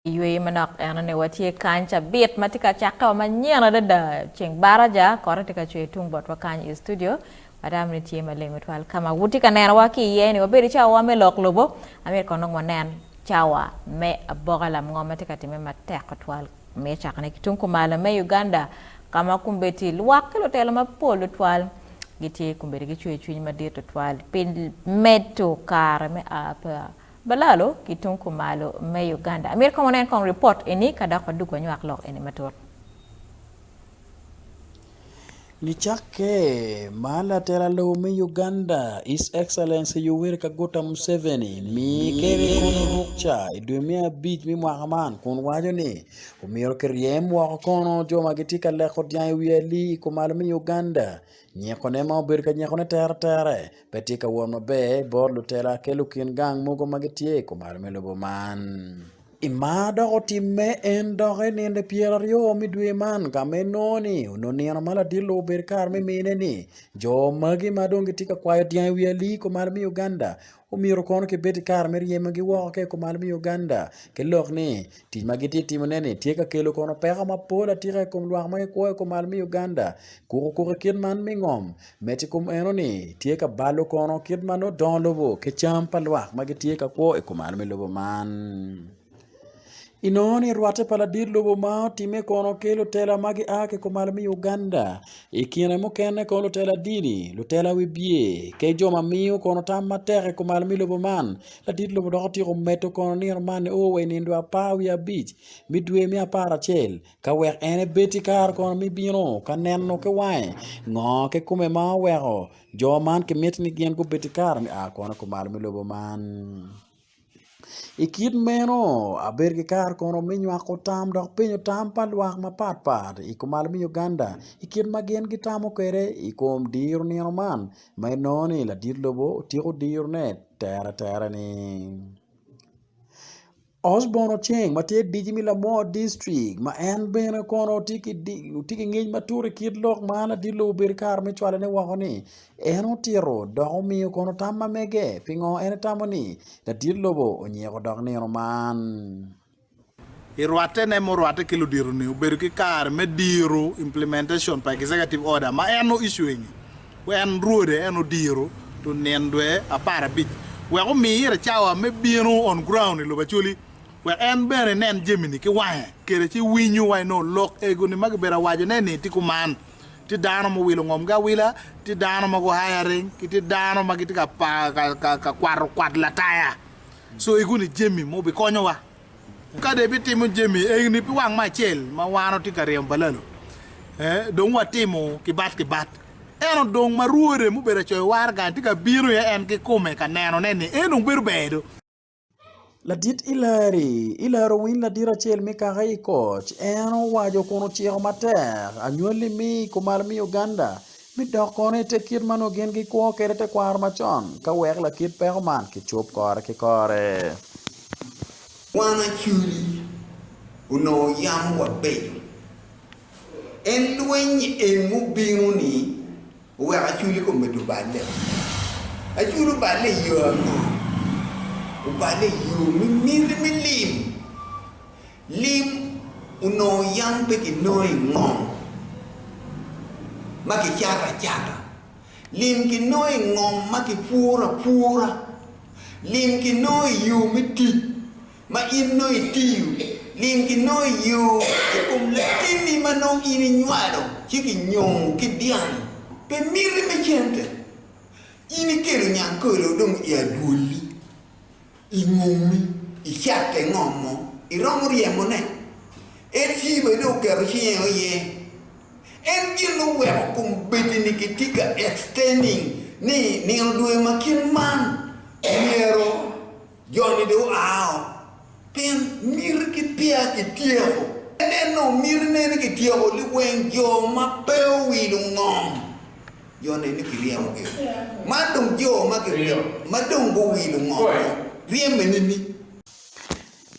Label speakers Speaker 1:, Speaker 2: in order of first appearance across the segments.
Speaker 1: Yweyo manok eno ni watye kany cabit ma tye ka cakke wa manyen adada ceng baraja kote tye ka cwer tung botwa kany i studio watamo ni tye maleng tutwal ka ma wutye ka nenowa ki iye ni wabedo i cawa me lok lobo amyero kong dong wanen cawa me aboka lamngo ma tye ka timme matek tutwal me cakone ki tung kumalo me Uganda ka ma kombeddi lwak ki lutelo mapol tutwal gitye kombeddi ki cwercwiny madit tutwal pi medo kare me a pa Balalo ki tung kumalo me Uganda. Amito kong wanen kong ripot eni ka dok wadug wanywak lok eni matut.
Speaker 2: Nicakke ma latela lobo me Uganda His Excellency Yoweri Kaguta Museveni mi kede kono rukca i dwe me abic me mwaka man kun waco ni omyero kiryem woko kono jo ma gitye ka leko dyang i wi alii i kumalo me Uganda nyikone ma obedo ka nyikone teretere pe tye ka wot maber bot lutela ki lukin gang mogo ma gitye i kumalo me lobo man. I mar dok otimme en dok i nino pyeraryo me dwe man ka ma inongo ni onongo nino ma ladit lobo obedo kare me mine ni jo magi ma dong gitye ka kwayo dyang i wi alii i kumalo me Uganda omyero kono kibed ki kare me ryemogi woko ki i kumalo me Uganda ki lok ni tic ma gitye ka timone-ni tye ka kelo kono peko mapol atika i kom lwak ma gikwo i kumalo me Uganda kukukuku i kit man me ngom Medo i kom enoni, tye ka balo kono kit ma nongo dongo lobo ki cam pa lwak ma gitye ka kwo i kom alo me lobo man. Inongo ni rwatte pa ladit lobo ma otimme kono ki lutela ma gia ki kumalo me Uganda i kine mukene kono lutela dini, lutela wibye ki jo ma miyo kono tam matek i kumalo me lobo man. Ladit lobo dok otyeko medo kono nino man nio wa i nino apar wiye abic me dwe me aparacel Ka wek en ebed ki kare kono me bino ka neno ki wange ngo kikome ma oweko jo man kimito ni gin gubed ki kare me a kono kumalo me lobo man. I kit meno abedo ki kare kono me nywako tam dok penyo tam pa lwak mapatpat i kumalo me Uganda i kit ma gin gitamo kwede i kom diro nino man ma inongo ni ladit lobo otyeko dirone teretere-ni. Osborne Oceng ma tye dici me Lamwor District ma en bene kono tye ki ngec matut i kit lok man ladit lobo obedo kare me cwalone woko ni en otito dok omiyo kono tam ma mege pingo en etamo ni ladit lobo onyeko dok nino man.
Speaker 3: I rwattene murwatte ki ludito-ni obedo ki kare me diro implementation pa executive order ma en o-issue ni En rwode en odiro to nin dwe 15 wek omi ire cawa me bino on ground i lobo Acholi wek en bene enen jami ni ki wange kede ci winyo wa inongo lok ego ni ma kibedo awaco ne ni tye kuman tye dano ma owilo ngom gi awila tye dano ma gu hiring ki tye dano ma gitye ka kwato kwat lataya so ego ni jami ma obikonyo wa. Ka dong ibitimo jami eni pi wang me acel ma wan watye ka ryemo balalo, dong watimo kibat kibat. Ento dong ma rwode mubedo acoyo waraga-ni tye ka bino iye en kikome ka nenone ni en dong bedo ber do.
Speaker 2: Ladit Ilari, Ilari owiny ladit acel me kaka i koc, en owaco kun ociko matek, Anywali mi i kumalo me Uganda mi dok kono i te kit ma nongo gin gikwo kwede tekwaro macon ka wek lakit peko man kicob kore ki kore.
Speaker 4: Wan Acholi onongo yam wabeco. En lweny en mubino ni oweko Acholi kome do oballe. Acholi oballe i yo ango? Oballe i yo me miti me lim. Lim onongo yam pe kinongo i ngom ma kicato acata. Lim kinongo i ngom ma kipuro apura. Lim kinongo i yo me tic ma in nongo itiyo. Lim kinongo i yo i kom latinni ma nongo in inywalo ci kinyomo ki dyang. Pe miti me cente. In ikelo nyangkolo dong i adwolli, i ngommi, icatte ngom mo, iromo ryemone. LC bene dong oketo cinge iye. En gin oweko kombeddi ni kitye ka extending ni nino dwe ma kit man myero joni dong oa o pien miti ki peya kityeko. En nongo miti ne ni kityeko liweng jo ma pe owilo ngom jo ne ni kiryemo gi o. Man dong jo ma dong guwilo ngom ryeme nini?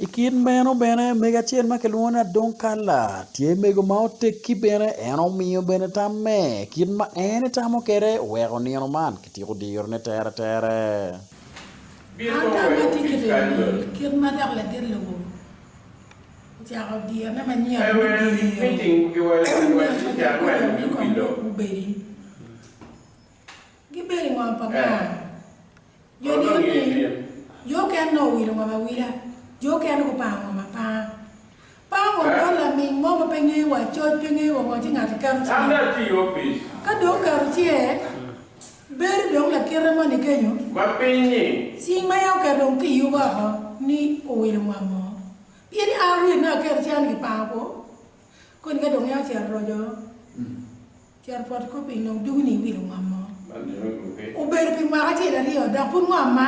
Speaker 2: I kit meno bene, mego acel ma kilwongo ni Adong Kala tye mego ma oteggi bene, en omiyo bene tamme kit ma en etamo kwede oweko nino man kityeko dirone teretere.
Speaker 5: An tam atye ki rem ni kit ma dok ladit lobo. Ocako dirne manyen me diro ngat ma Jakobo ni kong dok gubedi. Gibedo i ngom pa nga? Jo ni jo okene nongo owilo ngom awila, jo okene gupango ngom apanga. Pango ngom bot laming mo ma pe ngeyo wa coc, pe ngeyo wa ngo ci ngat keto cinge. Ka dong oketo cinge, bedo dong lakite moni kenyo, cing ma en oketo dong kiyubo oko ni owilo ngom mo. Pien ni an rwed nongo aketo cen gipango ko, koni ka dong en ocito roco, ocito poto kor piny dong dugo ni iwilo ngom mo. Obedo pi mwaka acel aryo dok pud ngom ma,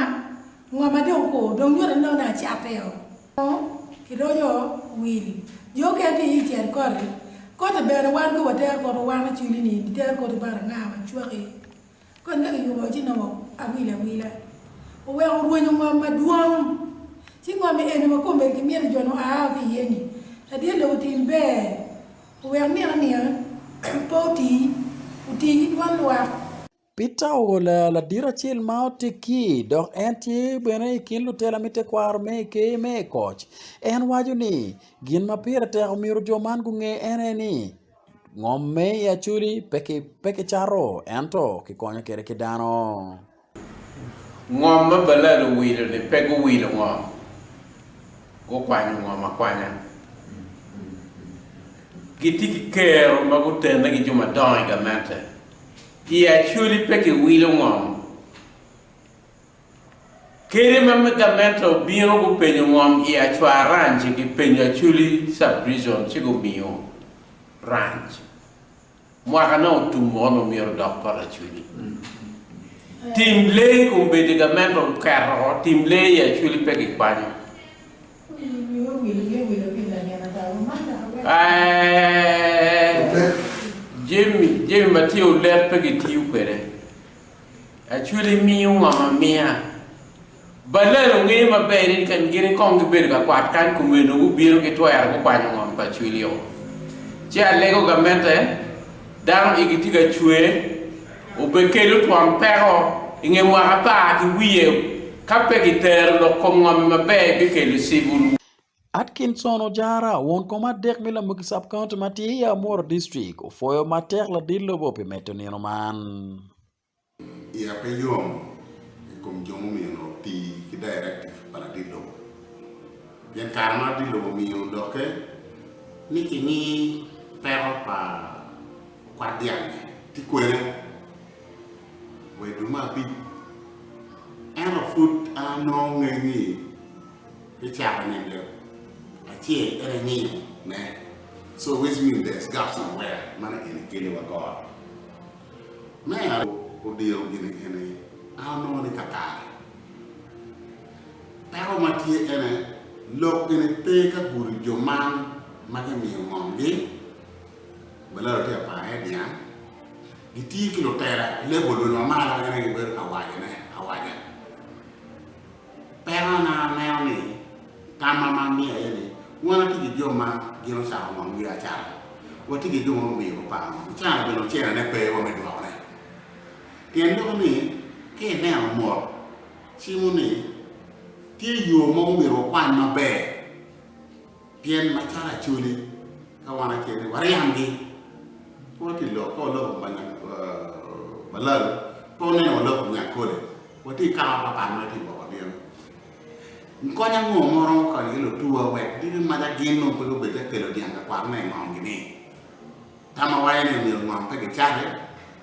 Speaker 5: ngom ma dong kur, dong nyuto ni nongo dong acatte o. Kiroco wil. Jo okene tye i cito koti, koti bene wan ka watero koti wan acwili ni itero koti bot anga wacwaki. Kony ka kiyubo ci nongo awilo awila oweko orwenyo ngom madwong. Ci ngom eni ma kombeddi kimito jo ni oa ki iye ni ladit lobo otim ber owek nino nino pe oti, oti ki dwon lwak.
Speaker 2: Peter Ogola ladit acel ma oteggi dok en tye bene i kin lutela me tekwaro me i ker me Ekoc. En waco ni gin ma pire tek omyero jo man gunge en aye ni Ngom me i Acholi pe kicato ento kikonyo kwede ki dano.
Speaker 6: Ngom ma Balal owilo-ni pe guwilo ngom, gukwanyo ngom akwanya. Gitye ki kero ma gutenne ki jo madongo i gamente. I Acholi pe kiwilo ngom. Kadi ma gamente obino gupenyo ngom i Acwar Ranch gipenyo Acholi Sub-Region ci gumiyo ranch. Mwaka ne otum woko nongo myero odok bot Acholi. Tim lee kombeddi gamente oketo oko tim lee i Acholi pe gikwanyo. Eeh jami jami ma tye olet pe gitiyo kwede. Acholi miyo ngom amiya. Balal ongeyo maber ni ka gin kong gibedo ka kwat kany komeno gubino ki twero gukwanyo ngom pa Acholi o. Ci alego gamente dano igi tye ka cwer obekelo twon peko inge mwaka apar ki wiye ka pe gitero lok kom ngomi maber bikelo civil war.
Speaker 2: Atkinson Ojara, won kom adek me Lamogi Sub-County ma tye i Amuru District, opwoyo matek ladit lobo pi medo nino man.
Speaker 7: Iya pe yom i kom jo mumyero oti ki directive pa ladit lobo pien kare ma ladit lobo omiyo lokke ni kingi peko pa okwat dyang-ngi tye kwene wa i dwe me abic ento pud an anongo ngec ni Icako nindo acel en ingiyo ne so which mean there's gap somewhere mano eni keli wa goro. Me aryo odiro gini eni an anongo ni kakare. Peko ma tye ene lok eni pe ka gudo jo man ma gimiyo ngom gi balalo tye apar aye dyang gitye ki lutela i level bene ma malo en aye gibedo ka waco ne awaca. Pekona aneno ni tamma ma amiyo aye ni wan watye ki jo ma gin ocako ngomgi acata, watye ki jo ma omiyo gupango ngom, cana bene ocenene pe wa me dwokone. Tyen loko ni ka ineno mot cimo ni tye yo mogo myero wakwany maber pien macalo Acholi ka wan acel ni waryamgi pe watye lok ka waloko balalu pe waneno waloko nyangkole. Watye ki kaka mapat ma tye i gwoko diro. Kony ango ma waromo konyo ki lutuwa wek diki maca gin nongo pe gubed ka kelo dyang ka kwatone i ngomgi ni? Tam awaco ni myero ngom pe gicate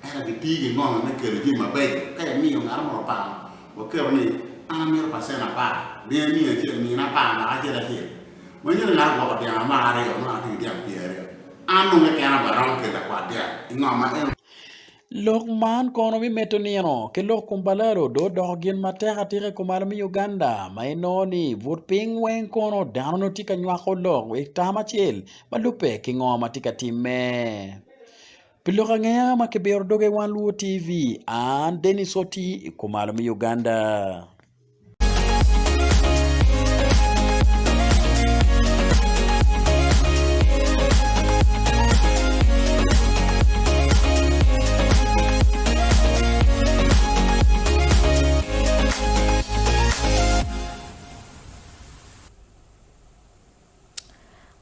Speaker 7: ento giti ki ngom me kelo jami mabeco. Ka imiyo ngat mo opango, waketo ni an amito pacen apar, dyang miya acel mina apar mwaka acel acel. Ma nyuto ni ngat ogwoko dyang mwaka aryo nongo atye ki dyang pyeraryo. An dong kekena bene aromo kelo lakwat dyang i ngom ma eno.
Speaker 2: Lok man kono bimedo nino ki lok kom balalo do odoko gin matek atika i kumalo me Uganda ma inongo ni but piny weng kono dano nongo tye ka nywako lok i tam acel ma lubbe ki ngo ma tye ka timme. Pi lok angeya ma kibiro doge i Wan Luo TV, an Dennis Oti i kumalo me Uganda.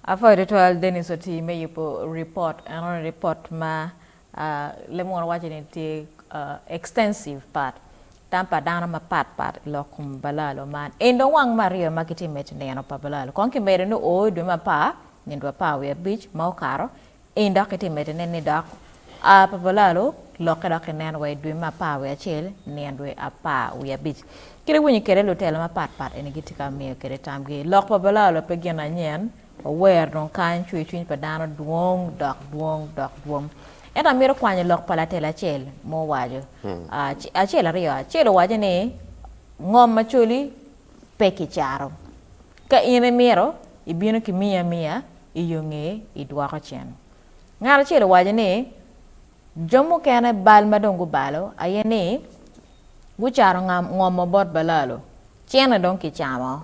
Speaker 1: Apwoyo tutwal Dennis Otii me yubo ripot enoni ripot ma lemunu waco ni tye extensive part tam pa dano mapat pat i lok kom balalo man. En dong wang me aryo ma kitye medo nino pa balalo. Kong kimedo ni oo i dwe me apar nyo dwe apar wiye abic ma okato En dok itye medone ni dok a pa balalo lokke dok inen wa i dwe me apar wiye acel nino dwe apar wiye abic. Kit iwinyo kede lutela mapat pat eni gitye ka miyo kede tamgi. Lok pa balalo pe gin anyen, wawer dong kany cwer cwiny pa dano dwong dok dwong dok dwong. Ento amito kwanyo lok pa latela acel ma owaco acel aryo acel owaco ni ngom macoli pe kicaro. Ka in imito ibino ki miya miya i yo nge idwoko cen. Ngat acel owaco ni, Jo mukene bal ma dong gubalo aye ni gucato ngom-o bot balalo, cene dong kicamo.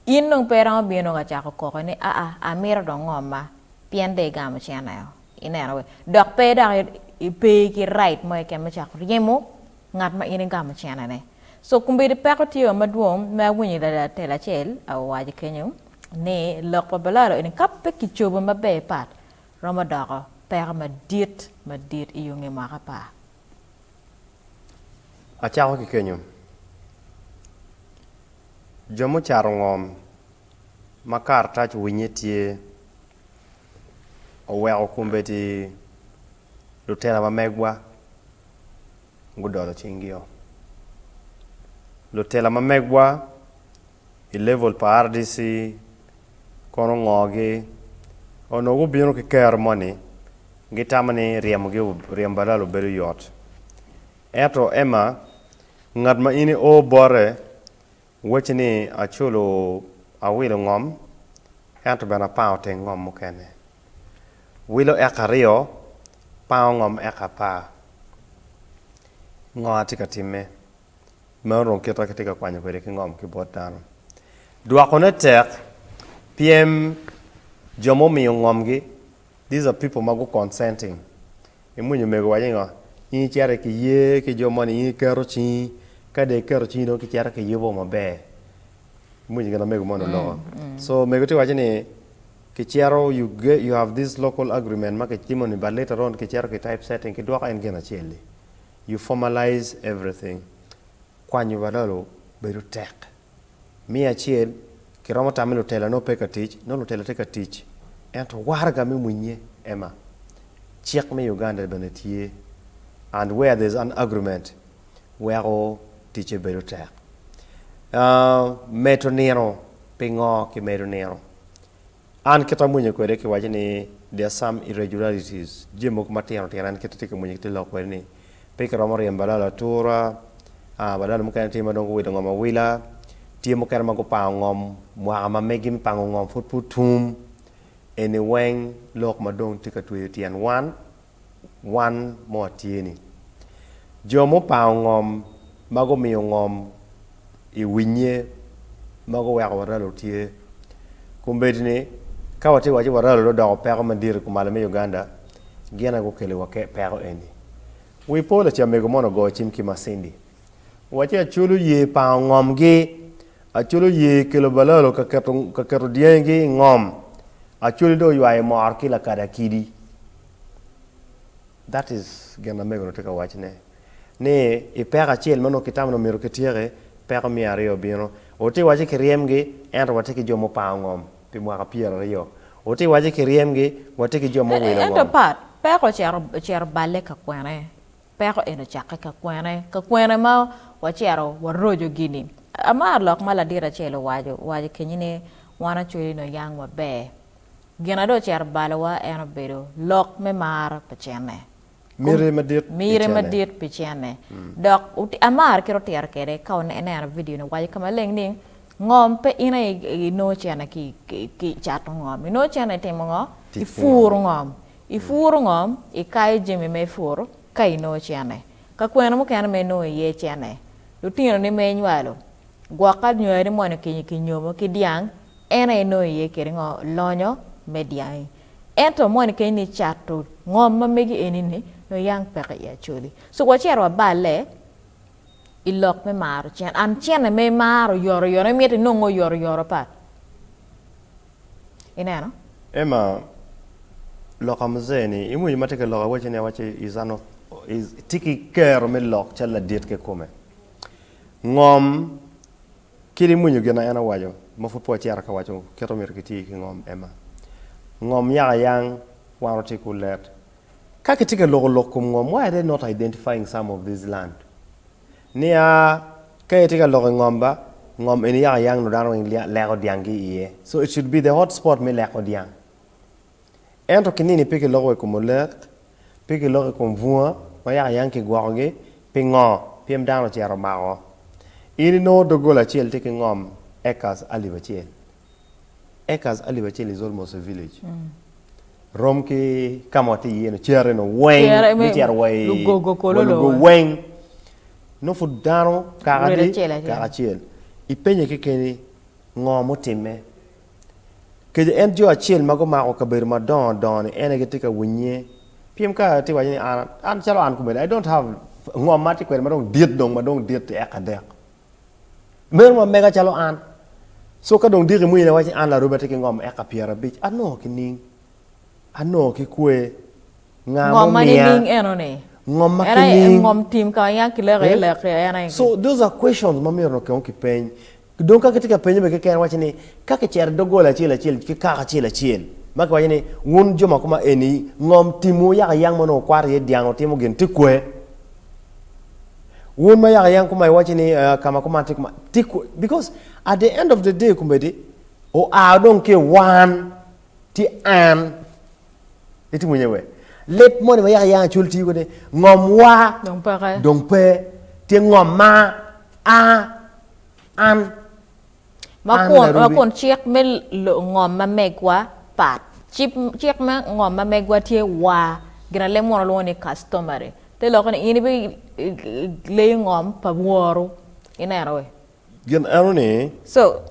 Speaker 1: In dong pe iromo bino ka cako koko ni, 'Aa, amito dong ngomma, pien dong igamo cene-o. Ineno we? Dok pe dok ipe ki right mo keken me cako ryemo ngat ma in igamo cene-ne. So kombeddi peko tye wa madwong ma awinyo latel acel owaco kenyo ni lok pa balalo eni ka pe kicobo maber pat romo doko peko madit madit i yo nge mwaka apar.
Speaker 8: Acako ki kenyo, jo mucato ngom ma karatac winye tye oweko kombeddi lutela ma megwa gudolo cingio. Lutela ma megwa i level pa RDC kono ngogi onongo gubino ki kero moni gitamo ni ryemogi ryemo balal obedo yot ento Emma ngat ma in io bote wacci ni aculo awilo ngom ento bene apango teng ngom mukene wilo eka aryo pango ngom eka apar ngo atye ka timme? Meno dong kit ma kitye ka kwanyo kwede ki ngom ki bot dano. Dwokone tek pien jo mumiyo ngomgi, these are people ma gu consenting. Imwinyo omego waco ni ngo, in icito ki ye ki jo moni, in iketo cingi, ka dong iketo cingi dong kicito kiyubo maber. Imwinyo gin ma mego moni oloko. So omego tye waco ni kicito you get, you have this local agreement ma kitimo ni but later on kicito ki type setting kidwoko en gin acel-li. You formalize everything. Kwanyo balalo bedo tek. Me acel, kiromo tamo ni lutela nongo pe ka tic, nongo lutela tye ka tic ento waraga me mwinye ema. Cik me Uganda bene tye and where there is an agreement weko ticce bedo tek. Medo nino, pingo kimedo nino? An kit amwinyo kwede kiwaco ni there are some irregularities, jami mogo matino tino en kit atye ka mwinyo ki lok kwede ni pe kiromo ryemo balalo atura, balalo mukene tye ma dong guwilo ngom awila, tye mukene ma gupango ngom mwaka ma megi me pango ngom pud pe otum, eni weng lok ma dong tye ka tweyo tyen wan. wan ma watye-ni. Jo mupango ngom ma gumiyo ngom i winye ma guweko waralo tye. Kombeddi-ni, ka watye ka waco ni waralo dong odoko peko madit i kumalo me Uganda, gin aye gukeliwa peko eni. Wi po laca mego moni ogoyo cim ki Masindi, owacci Acholi oye pango ngomgi, Acholi oye kelo balalo ka keto dyangigi i ngom, Acholi dong oywayo moro ki lakada kidi. That is gin ma mego-ni tye ka wacone ni i peko acel ma nongo kitamo ni omyero kityeki, peko me aryo bino. Otye waci kiryemgi ento watye ki jo mupango ngom pi mwaka pyeraryo. Otye waci kiryemgi watye ki jo muwilo
Speaker 1: Ento
Speaker 8: ngom.
Speaker 1: Pat, peko ocito ocito balle ka kwene? Peko eni ocakke ka kwene? Ka kwene ma wacito waroco gini? Amaro lok ma ladit acel owaco, owaco kenyi ni wan Acholi nongo yang maber. Gin a dong ocito balowa en obedo lok me mar pi cene.
Speaker 8: Miti madit pi
Speaker 1: Miti
Speaker 8: cene.
Speaker 1: madit pi cene. Dok amaro kit otito kwede ka ineno vidio ni waco ka maleng ni ngom pe in aye inongo cene ki i cato ngom. Inongo cene itimo ngo? Ipuro ngom. Ipuro ngom, ikayo jami ma ipuro ka inongo cene. Ka kwene mukene ma inongo iye cene, lutinoni ma inywalo, gwok ka nywari moni kinyomo ki dyang, En aye nongo iye kede ngo? Lonyo me dyangi. Ento moni keny ni cato ngom ma megi eni ni nongo yang peke i Acholi. So wacito waballe i lok me maro cene. And cene ma imaro oyotoyot, imito inong oyotoyot pat. Ineno?
Speaker 8: Emma, Lok a muzee ni, iwinyo ma tye ka lok awacci ni awacci is an is tye ki kero me lok calo ladit kikome. Ngom kit imwinyo gin ma en owaco ma pud pe wacito ka waco kit omyero kiti ki ngom Emma. Ngom yaka yang wan watye ki olet. Ka kitye ka loko lok kom ngom why are they not identifying some of this land? Ni aa ka itye ka loko i ngom ba, ngom eni yaka yang nongo dano weng leko dyang gi iye. So it should be the hot spot me leko dyang. Ento ki nini pe kiloko wa i kom olek, pe kiloko i kom bunga ma yaka yang kigwokogi. Pingo? Pien dano ocito omako. In inongo doggola acel tye ki ngom acres alip acel. Acres alip acel is almost a village. Rom ki ka ma watye iye ni cere ni weng me cito wa i
Speaker 1: Lugogo
Speaker 8: wa Lugogo weng. Nongo pud dano kaka adi? Kaka acel. Ipenye kekeni ngo mutimme? Kece en jo acel ma gumako kabedo madongo dongo ni en aye gitye ka winye pyem ka atye waco ni an an calo an komedi I don't have ngom ma atye kwede ma dong dit dong ma dong dit eka adek meno ma mega calo an so ka dong diki mwine waco ni an Larobi atye ki ngom eka 50 anongo ki ning anongo ki kwe nga
Speaker 1: Ngom ma
Speaker 8: mumiya
Speaker 1: nining eno ni?
Speaker 8: ngom ma
Speaker 1: En
Speaker 8: ki
Speaker 1: aye
Speaker 8: ning
Speaker 1: ngom tim ka ma yam kileko iye
Speaker 8: Eh?
Speaker 1: lek en aye
Speaker 8: So those are questions ma myero onongo kipeny Dong ka gitye ka penye bene keken waco ni, ka kicito i doggola acel acel ki kaka acel acel, ma kiwaco ni, Wun jo ma koma eni, ngom timwu yaka yang ma onongo wukwato iye dyang wutimo gin tye kwe? Wun ma yaka yang koma iwaco ni, ka ma kuman tye kuman, tye kwe? Because at the end of the day kombeddi, oa dong ki i wan, tye an. Itye winye we? Leb moni ma yaka yang acol tiyo kwede, ngom wa
Speaker 1: Dong peke.
Speaker 8: dong pe, tye ngom ma a. An,
Speaker 1: Ma
Speaker 8: an
Speaker 1: kun, ma
Speaker 8: Larubi.
Speaker 1: kun cik me ngom ma megwa pat. Cik, cik me ngom ma megwa tye wa, gin a leb munu lwongo ni customary. Te lokke ni in ibi leyo ngom pa woru. Ineno we?
Speaker 8: Gin eno ni,
Speaker 1: So,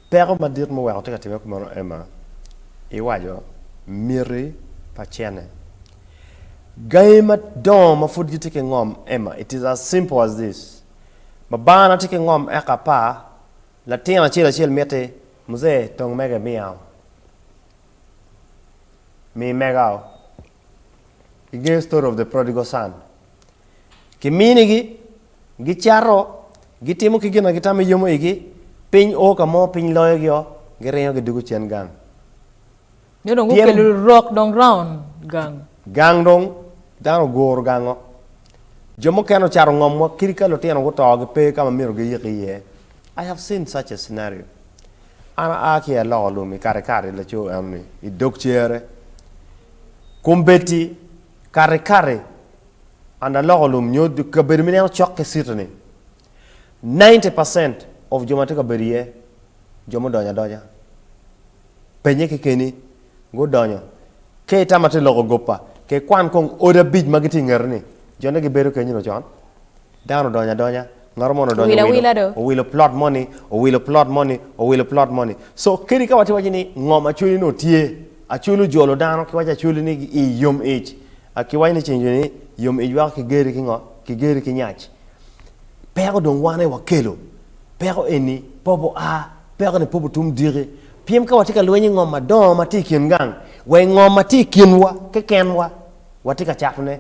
Speaker 8: peko madit muweko tye ka timme kumeno Emma, iwaco miti pa cene. Gangi madongo ma pud gitye ki ngom Emma, it is as simple as this. Babana tye ki ngom eka apar, latin acel acel miti, Muzee, tong mege imiya-o. Mi mega-o. Ingeyo story of the prodigal son. Kiminigi, gicato, gitimo ki gin ma gitamo ni yomo igi, piny o ka mo piny loyogi-o, giringo gidwogo cen gang.
Speaker 1: Nyo dong
Speaker 8: Pien
Speaker 1: gukelo rok dong round gang.
Speaker 8: Gang dong dano oguro gango. Jo mukene ocato ngomwa kadi ka lutino guto gipe ka ma myero giyiki iye. I have seen such a scenario. An aa ki i aloko lum i katikati laco eno ni i dog cere. Kombeddi katikati and aloko lum nyo kabedo ma ineno cok ki city ni 90% of jo ma tye ka bedo iye jo mudonyo adonya. Penye kekeni, gudonyo. Ka itamo atye loko gopa, ke kwan kong odi abic ma gitye i ngeti-ni, jone gibedo kenyo nyo con? Dano odonyo adonya, ngat moni odonyo
Speaker 1: Owilo
Speaker 8: owilo,
Speaker 1: awila do.
Speaker 8: owilo plot moni, owilo plot moni, owilo plot moni. So kadi ka watye waco ni ngom Acholi nongo tye, Acholi ojolo dano, kiwaco Acholi ni i yom ic, kiwaco ni ceng ni yom ic weko kigeri ki ngo? Kigeri ki nyac. Peko dong wan aye wakelo. Peko eni pe oa, peko ni pe otum diki. Pien ka watye ka lweny i ngom madongo ma tye i kin gang, wa i ngom ma tye i kinwa kekenwa, watye ka catone.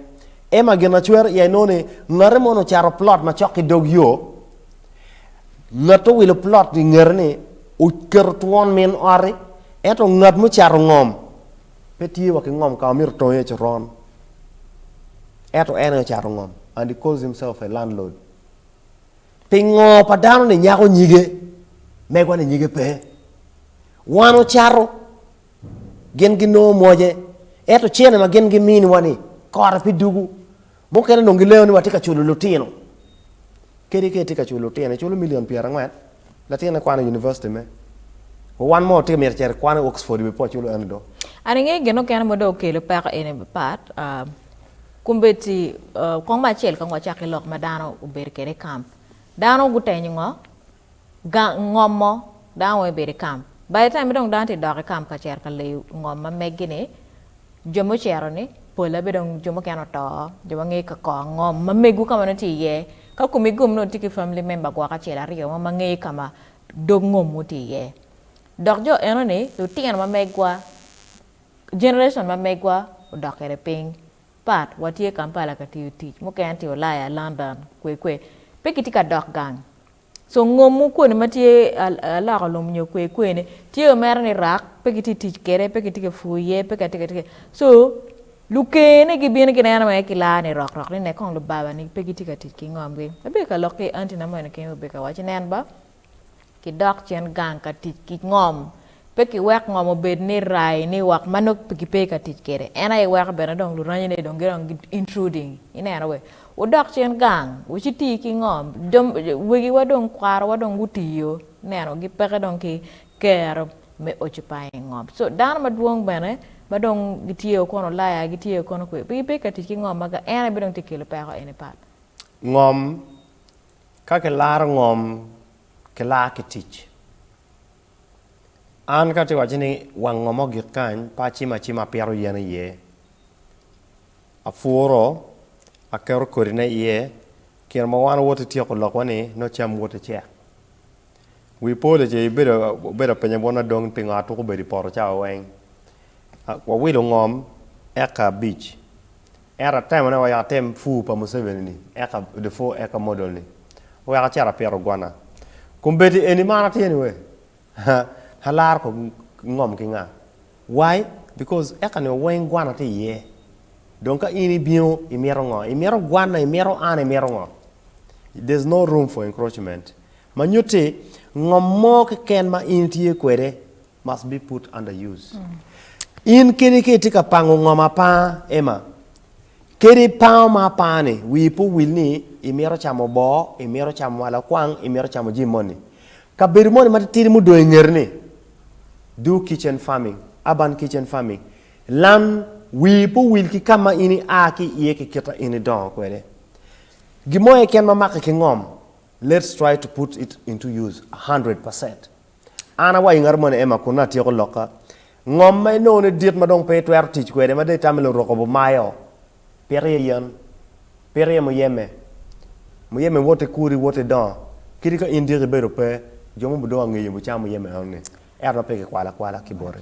Speaker 8: Ema gin ma cwero iya inongo ni ngate mono ocato plot macok ki dog yo, ngat owilo plot i ngete ni oketo twon min ot-ti, ento ngat mucato ngom pe tye wa ki ngom ka ma myero otong iye coron. Ento en aye ocato ngom and he calls himself a landlord. Pingo pa dano-ni nyako nyige, megwa-ni nyige pe? Wan ocato, gin ginongo mwoce, ento cene ma gin giminiwa-ni kore pe dugu. Mukene dong gilengo ni watye ka culo lutino. Kadi ka itye ka culo lutino, iculo milion pyerangwen, latinne kwano i univaciti me? Wa wan mo watye ka mito cito i kwan i Oxford bene pe waculo eno do.
Speaker 1: An ingeyo gin mukene ma dong okelo peko eni pat. Kombeddi, kong me acel kong wacak ki lok ma dano obedo kwede i kamp. Dano gutenyo ngo? Gang, ngom mo, dano weng obedo i kamp. By the time ma dong dano tye dok i kamp ka cito ka leyo ngom ma meggi ni, jo mucito ni pole bene dong jo mukene oto, jo ma ngeyo ka kor ngom ma megwu ka ma nongo tye iye. Ka komi gum nongo tye ki family member gwok acel aryo mo ma ngeyo ka ma dog ngomwu tye iye. Dok jo eno-ni, lutino ma megwa, generation ma megwa odok kwede piny. Pat, watye Kampala ka tiyo tic, mukene tye Ulaya, London, kwe kwe. Pe gitye ka dok gang. So ngom koni ma tye aloko lum nyo kwe kwe ni tye omere ni rak pe gitye tic kwede pe gitye ka pur iye pe ka tye ka so luker ni gibino gineno weng ki laa ni rok rok ni nek kong lubaba ni pe gitye ka tic ki ngom gi. Abedo ka lok ki anti na moni keny obedo ka waci nen ba ki dok cen gang ka tic ki ngom Pe kiwek ngom obed ni rai ni wak ma nongo gipe ka tic kwede. En aye weko bene dong luranyine dong gidong gi intruding. Ineno we? Wudok cen gang, wuciti ki ngom. Jo wegiwa dong kwarowa dong gutiyo, ineno, gipeke dong ki kero me occupying ngom. So dano madwong bene ma dong gitye kono Ulaya, gitye kono kwe, pe gipe ka tic ki ngom ma en aye bene dong tye ka kelo peko eni pat.
Speaker 8: Ngom, ka kilaro ngom, kilar ki tic. An ka atye ka waco ni wang ngo ma ogik kany pe acimo acima apito yen iye, apuro aketo kodine iye kine ma wan woti tyeko lokwa ni nongo cam woti cek. Wi po ce ibedo apenyo bot adong pingo atuko bedo i poto cawa weng wawilo ngom eka abic ento atemo ni wek atem pur pa Museveni ni eka the four acre model ni wek acit apito gwana. Kombeddi eni ma an atye ni we alaro ko ngom ki nga? Why? Because eka ni weng gwana tye iye. Dong ka in ibino imito ngo? Imito gwana, imito an, imito ngo? There's no room for encroachment. Ma nyutti ngom mo keken ma in itye kwede must be put under use. In kadi ka itye ka pango ngom apanga, Emma, kadi ipango ma apanga-ni, wii pe owil ni imito camo boo, imito camo malakwang, imito camo jami moni. Kabedo moni matitidi mudong i ngeti-ni, do kitchen farming, urban kitchen farming. Lan wii pe owil ki ka ma in ia ki iye ki kit ma in idongo kwede. Gin mo keken ma make ki ngom, let's try to put it into use 100%. An awaco ngat moni Emma kun nongo atyeko lokka, ngom ma inongo ni dit ma dong pe itwero tic kwede ma dong itamo ni lurok obumayo, pit iye yen, pit iye muyeme, muyeme wot ikuri wot idongo, kadi ka in diki ibedo pe, jo mo bidongo angeyi bucamo muyeme enoni, ento ma pe kikwalo akwala ki boti.